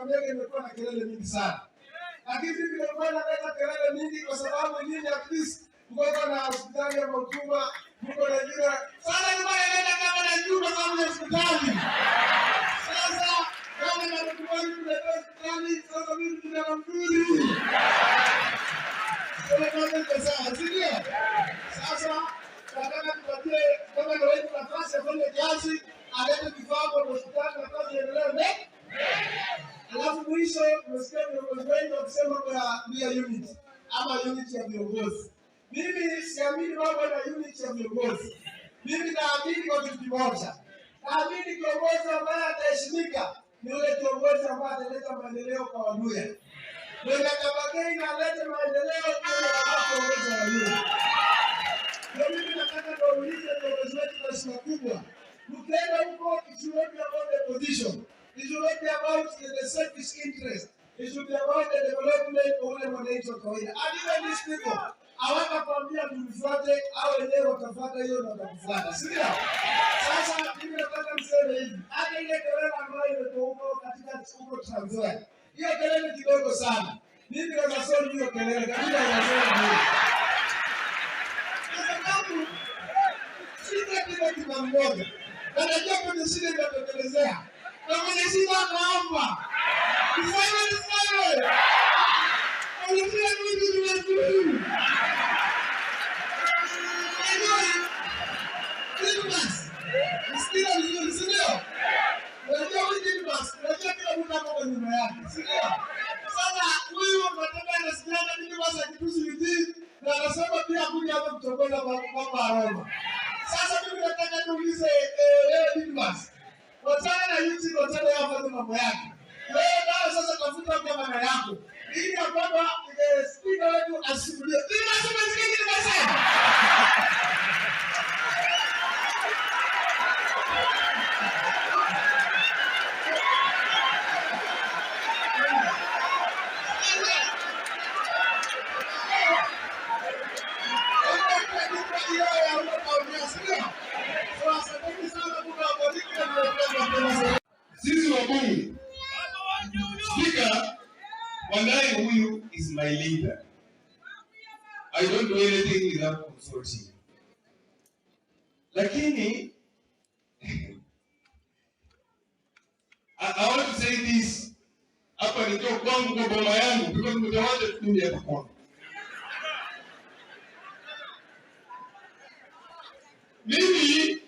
Kakamega imekuwa na kelele mingi sana, lakini mimi nilikuwa naleta kelele mingi kwa sababu nyinyi at least mko na hospitali ya Motuma, mko na jina sana. Nyuma inaenda kama na juma kama ya hospitali. Sasa kama na mkubali kuleta hospitali, sasa mimi kijana mzuri sawa, si ndio? Sasa nataka tupatie gavana wetu nafasi afanye kazi, alete vifaa kwa hospitali na kazi iendelee mbele. Alafu mwisho tumesikia viongozi wengi wakisema kwa nia unit ama unit ya viongozi. Mimi siamini mambo na unit ya viongozi. Mimi naamini kwa kitu kimoja. Naamini kiongozi ambaye ataheshimika ni yule kiongozi ambaye ataleta maendeleo kwa Waluhya. Mwenye Kabagei na alete maendeleo kwa kiongozi wa Waluhya. Ndio mimi nataka niwaulize viongozi wetu kwa heshima kubwa. Mkienda huko, it should not be about the position. It should not be about the selfish interest. It should be about the development of ule mwananchi wa kawaida. And even these people hawatakwambia tulifuate, au wenyewe watafuata hiyo na watakufuata, si ndio? Sasa mimi nataka mseme hivi, hata ile kelele ambayo imekuwa huko katika huko Trans Nzoia, hiyo kelele kidogo sana. Mimi naweza hiyo kelele kabisa, naweza hiyo kwa sababu shida kila kila mmoja anajua kwenye shida inatokelezea na mwenye shida anaomba niseme niseme kwenye shida mimi nimezuru. Unajua Christmas msikia vizuri, si ndio? Unajua huyu Christmas, unajua kila mtu ako kwa nyumba yake, si ndio? Sasa huyu nataka anasikiaga nini basi akitusi bidii na anasema pia kuja hapa kutongoza baba Aroma. Sasa mimi nataka niulize wewe Didmas, wachana na YouTube, wachana yeye afanye mambo yake. Wewe nawe sasa tafuta gavana yako ili ya kwamba spika wetu asimulie. Didmas, umesikia nini nasema? Sisi wabunge, Speaker, Wandayi huyu is my leader. I don't do anything without consulting. Lakini I want to say this hapa nikiwa kwangu kwa boma yangu because mtawacha tu mimi hapa kwangu. Mimi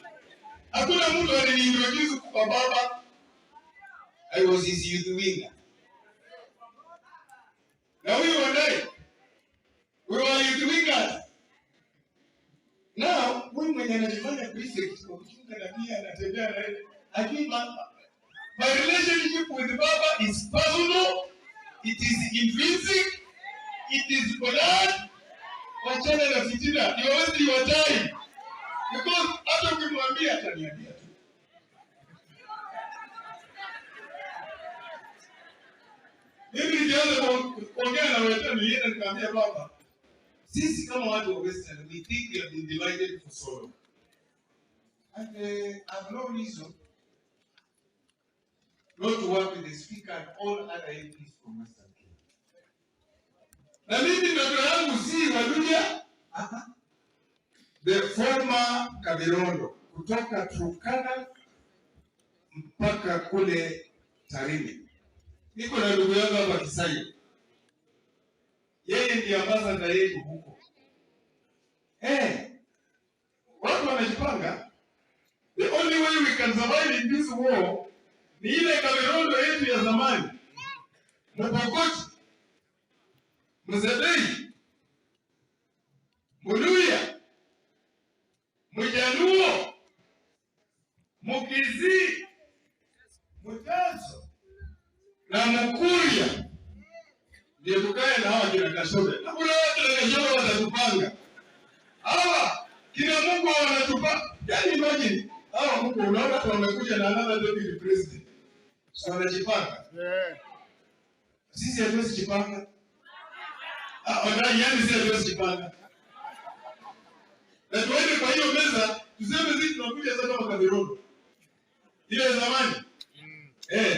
hakuna mtu aliniintroduce kwa baba. I was his youth winger. Na huyu Wandayi, we were youth wingers. Now, huyu mwenye anajifanya prefect kwa kuchunga na pia anatembea na yeye. Lakini my relationship with baba is personal, it is intrinsic, it is blood. Wachana na fitina, you are wasting your time. Because hata ukimwambia ataniambia tu. Mimi nikianza kuongea na wewe nilienda nikamwambia baba, sisi kama watu wa Western we think we have been divided for so long. And I have no reason not to work with the speaker and all other MPs from Western Kenya. Na mimi ndoto yangu si Waluhya, the former Kavirondo kutoka Turkana mpaka kule Tarime. Niko na ndugu yangu hapa Kisayo. Yeye ndiye ambassador yetu huko. Watu wanajipanga. The only way we can survive in this war ni ile Kavirondo yetu ya zamani. Mpokoti, Mzebei, Muluhya, Mjaluo, Mukisii, Mteso na Mkuria. Ndio tukae na hawa kina Kashobe. Na kuna watu na Kashobe watatupanga. Hawa kina Mungu wanatupa. Yaani imagine hawa Mungu unaona wamekuja na another deputy president. So wanajipanga. Sisi hatuwezi jipanga. Yaani sisi hatuwezi jipanga. Na tuende kwa hiyo meza tuseme sisi tunakuja sasa kama Kavirondo. Ile zamani.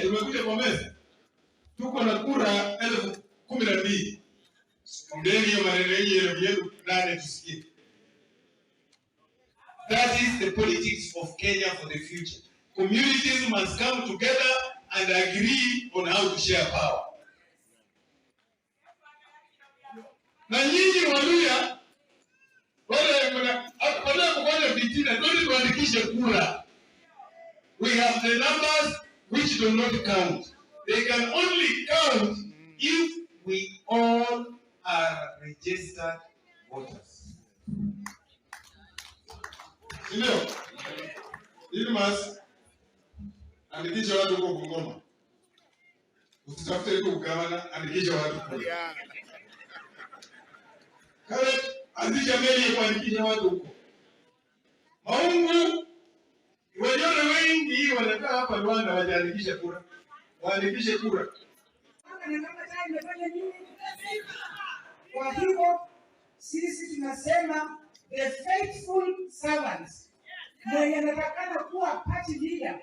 Tumekuja kwa meza. Tuko na kura 12,000. Ongeeni hiyo maneno yenu yenu nane tusikie. That is the politics of Kenya for the future. Communities must come together and agree on how to share power. Na nyinyi Waluya wale mna kufanya fitina, ndio tuandikishe kura. We have the numbers which do not count. They can only count if we all are registered voters. Ndio. Ilmas, andikisha watu huko Bungoma. Usitafute huko ugavana, andikisha watu kule. Kale, anzisha meli ya kuandikisha watu huko. Maungu, waliona wengi wanakaa hapa Rwanda wajiandikishe kura. Waandikishe kura. Kwa hivyo sisi tunasema the faithful servants, mwenye anatakana kuwa party leader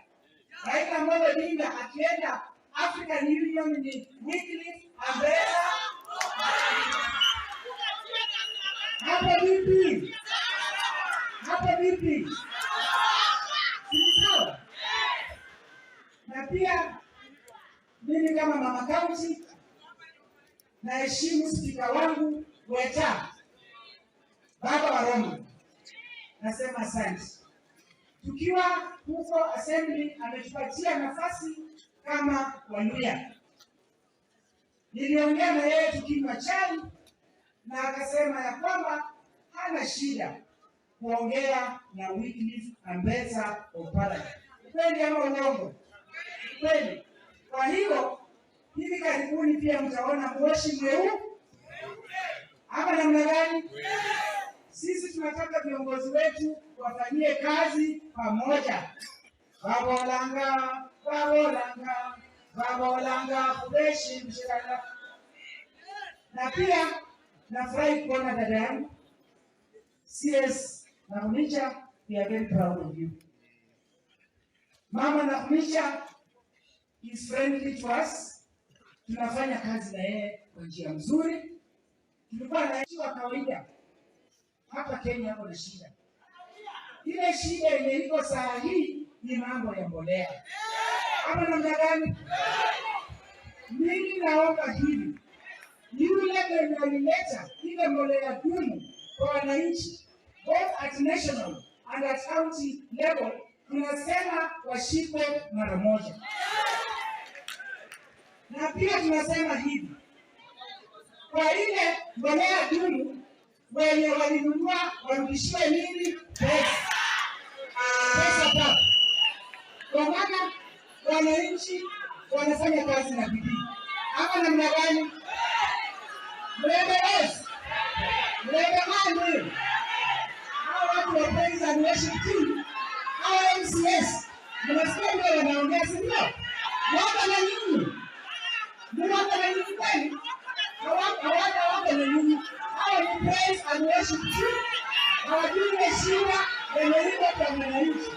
Raila Amolo Odinga akienda African Union ni Wycliffe Ambetsa. Hapo vipi? Hapo vipi? Si sawa? Na pia mimi kama mama county naheshimu spika wangu Weta, baba wa Roma, nasema asante. Tukiwa huko assembly ametupatia nafasi kama Waluya. Niliongea na yeye tukinywa chai na akasema ya kwamba hana shida kuongea na Wycliffe Ambetsa Oparanya. Kweli ama uongo? Kweli. Kwa hiyo hivi karibuni pia mtaona moshi mweupe ama namna gani? Sisi tunataka viongozi wetu wafanyie kazi pamoja. Babolanga, babolanga, babolanga kubeshi mshirana. Na pia nafurahi kuona dada yangu CS Nakhumicha, we are very proud of you. Mama Nakhumicha is friendly to us. Tunafanya kazi na yeye kwa njia nzuri. Tulikuwa na wa kawaida hapa Kenya hapo na shida. Ile shida yenye iko saa hii ni mambo ya mbolea. Ama namna gani? Mimi naomba hivi, yule mwenye alileta ile mbolea gumu kwa wananchi both at national and at county level, tunasema washikwe mara moja. Na pia tunasema hivi, kwa ile mbolea dumu wenye walinunua warudishiwe nini? Pesa. Pesa papo. Kwa maana wananchi wanafanya kazi na bidii. Ama namna gani? Mrembe yes. Mrembe mani. Hao watu wa Praise and Worship Team, hao MCS, mnasikia ndio wanaongea, si ndio? Wako na nyinyi. Wako na nyinyi kweli? Hawako na nyinyi. Hao ni Praise and Worship Team. Hawajui ile shida yenye iko kwa mwananchi.